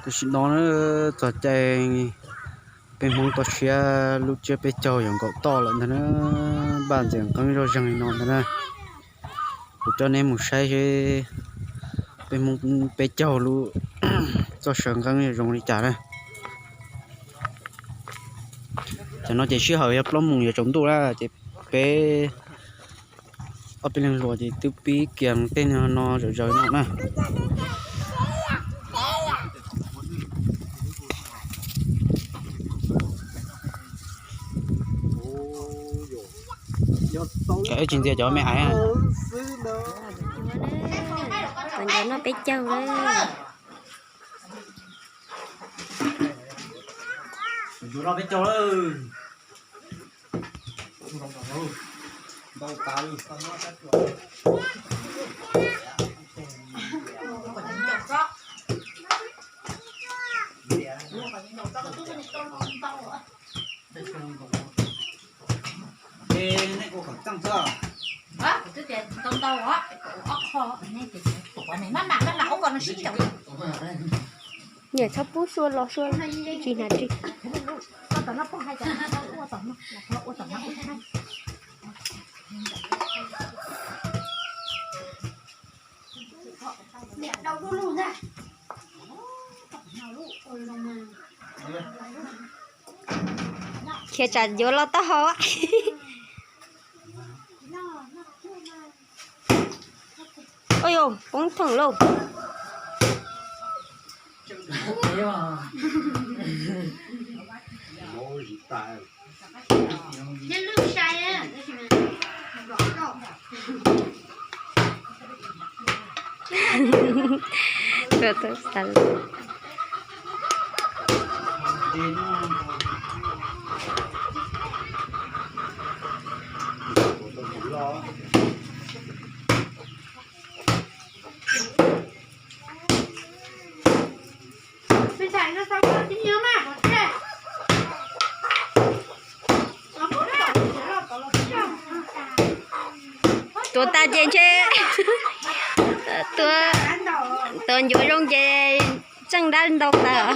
Tam sim no na, txog caij peb Hmoob toj siab lub tsiab peb caug yuav nkaum toj lawm ntag na, npaj ntxeev qeeb zoj zeeg li no ntag na. Kuv coj nej mus saib seb peb Hmoob peb caug lub txoj saw nqeeb zoo li cas na. Tam no ces sij hawm yog plaub moos yuav tsaus ntuj na, ces peb ob peb leeg hluas ces twb pib kiag tej no zom zaws no na. Cov ib tsis ntxias cov me aiv. Cov ncuav noj peb caug lawm. Niam txhob pub sua los sua tsis hnav ris. Khiav tsam ncuav los taub hau. Ua yus poob theem lauj. Tuaj tuaj xav. Tuav tas ces ntshe, tuav, tuav ncuav zoo ces tseej dab ntau tas.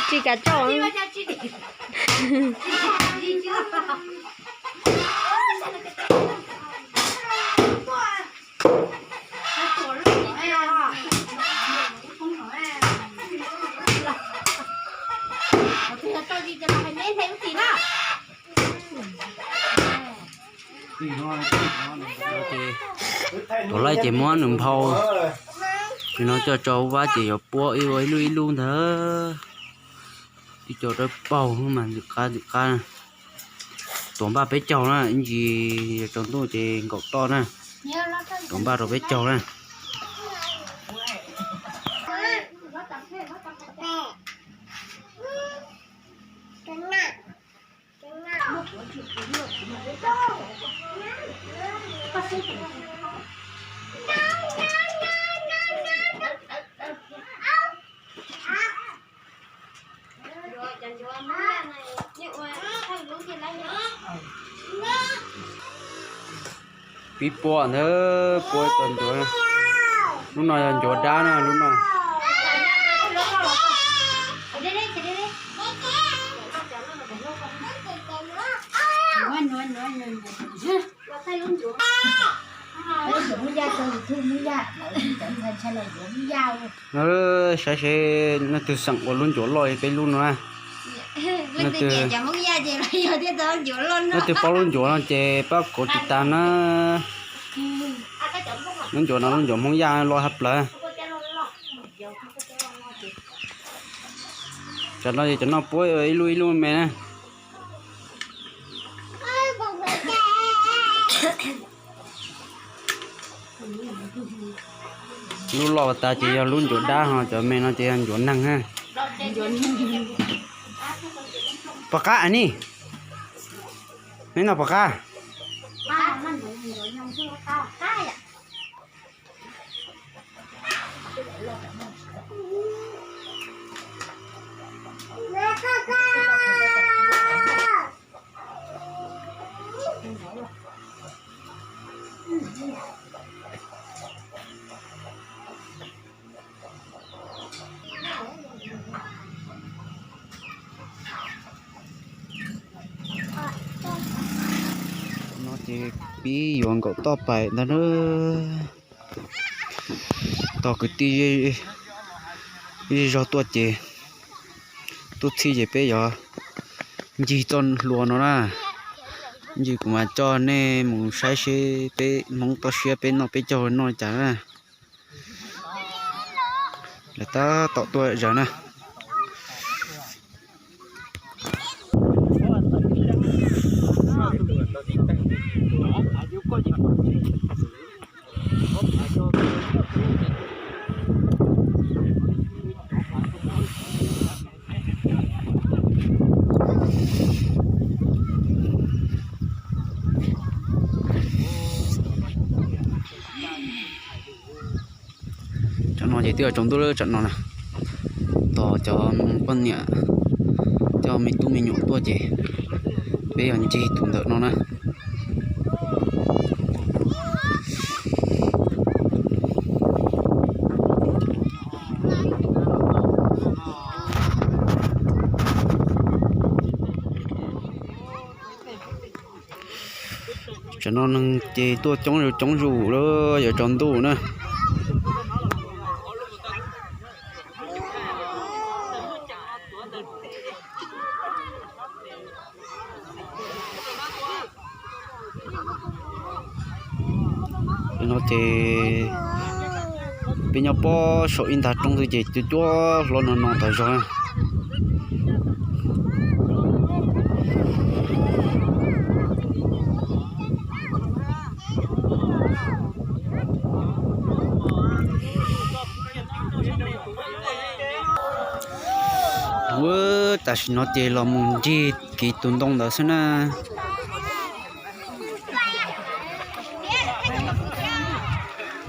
Tsis kav tsij. Tuav laij ces muab nws nphau li no coj tso vab ces yuav puab ib ua ib lub ib lub ntag. Ib co dawb paug mas ntxim qab ntxim qab. Tuav npaj peb caug na, ib ntsis yuav tsaus ntuj ces nkaum toj na. Tuav npaj rau peb caug na. Pib puab ntag, puab ib co ncuav. Lub no yog ncuav dab na, lub no. Saib seb leej twg xeem ua lub ncuav loj li peb lub no na. Leej twg paub lub ncuav no ces pab kauv tiv tas na. Lub ncuav no lub ncuav Hmoob Yaj loj tshaj plaws. Tsam no ces cov no puab ib lub ib lub me na. Lub loj tas ces yog lub ncuav dab ho, cov me no ces yog ncuav neeg na. Pov qab ni, neb noj pov qab. No ces pib yuav nkaum toj pais ntag na. Tos kwv tij zej zog tuaj ces, tuaj txhij ces peb yuav ncig txoj hlua no na. Ncig kuv mam coj nej mus saib seb peb Hmoob toj siab peb noj peb caug noj li cas na. Lawv tab tom tuaj zaws na. Tsam no ces twb yuav tsaus ntuj lawm, tsam no na, tos cov poj niam coj me tub me nyuam tuaj ces peb yuav ncig tus ntawm no na. Tsam no neeg ces tuaj coob coob zuj lawm, yuav tsaus ntuj na. No ces peb nyob pob saum ib nta roob xwb ces cuab cuab hlob no no tas zog. Tam sim no ces los mus ncig kiv tus ntoo ntawd xwb na.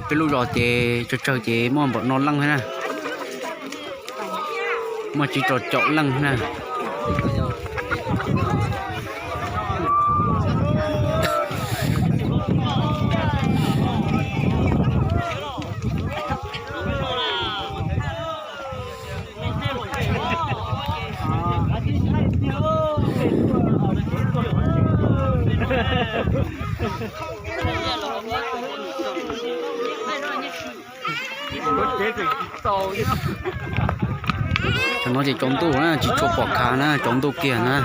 Peb lub zos ces tsawg tsawg ces muaj npaum no leej na. Muaj tsib rau caum leej na. Tam no ces tsaus ntuj na, tsis tshua pom khav na, tsaus ntuj kiag na.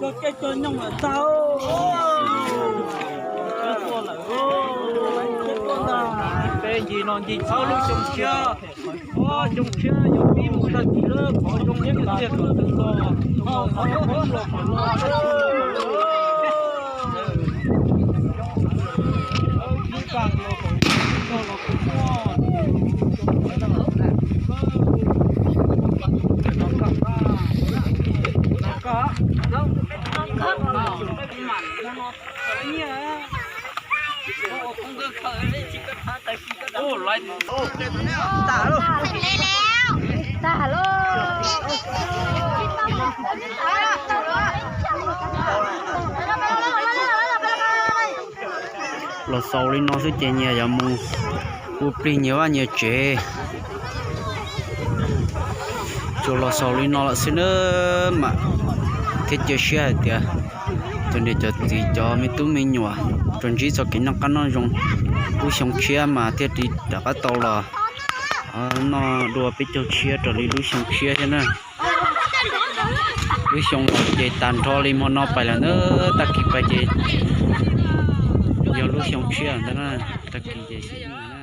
Coj caij coj nyoog lawm ntag. Peb ncig no ncig txog lub xyoo tshiab, ob xyoo tshiab yuav pib mus tag kis lawm, qhov zoo yeej tiag kom tw los, qhov zoo los kom los. Los xaus li no xwb ces nyias yuav mus ua plig nyias vaj nyias tsev. Tsuas los xaus li no lawm xwb na, mam thiaj cia siab hais tias Niam cov txiv cov me tub me nyuam, rau ntsib txoj kev noj qab noj zoo, lub xyoo tshiab mas thiaj li rov qab tau los noj dua peb caug tshiab raws li lub xyoo tshiab thiab na. Lub xyoo los ces tag nrho li hmo no pais lawm na, tag kis pais ces yog lub xyoo tshiab ntag na, tag kis ces xwb.